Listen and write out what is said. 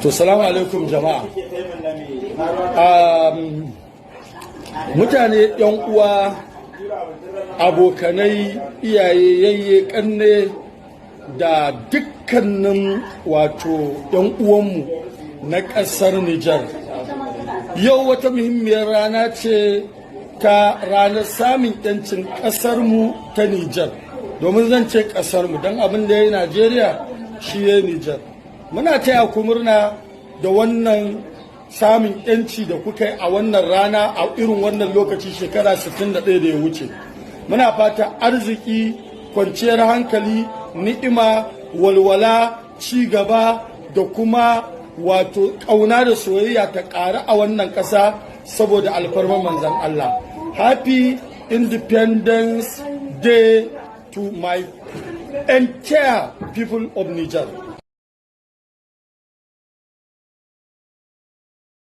To, salamu alaikum jama'a. Mutane, yan uwa, abokanai, iyaye, yayye, kanne da dukkanin wato yan uwanmu na ƙasar Nijar. Yau wata muhimmiyar rana ce ta ranar samun 'yancin ƙasarmu ta Nijar. Domin zan ce ƙasarmu don abin da ya yi Najeriya shi ya yi Nijar. Muna taya ku murna da wannan samun 'yanci da kuka yi a wannan rana, a irin wannan lokaci, shekara 61 da ya wuce. Muna fata arziki, kwanciyar hankali, ni'ima, walwala, ci gaba da kuma wato ƙauna da soyayya ta ƙaru a wannan ƙasa saboda alfarman Manzon Allah. Happy Independence Day to my entire people of Niger.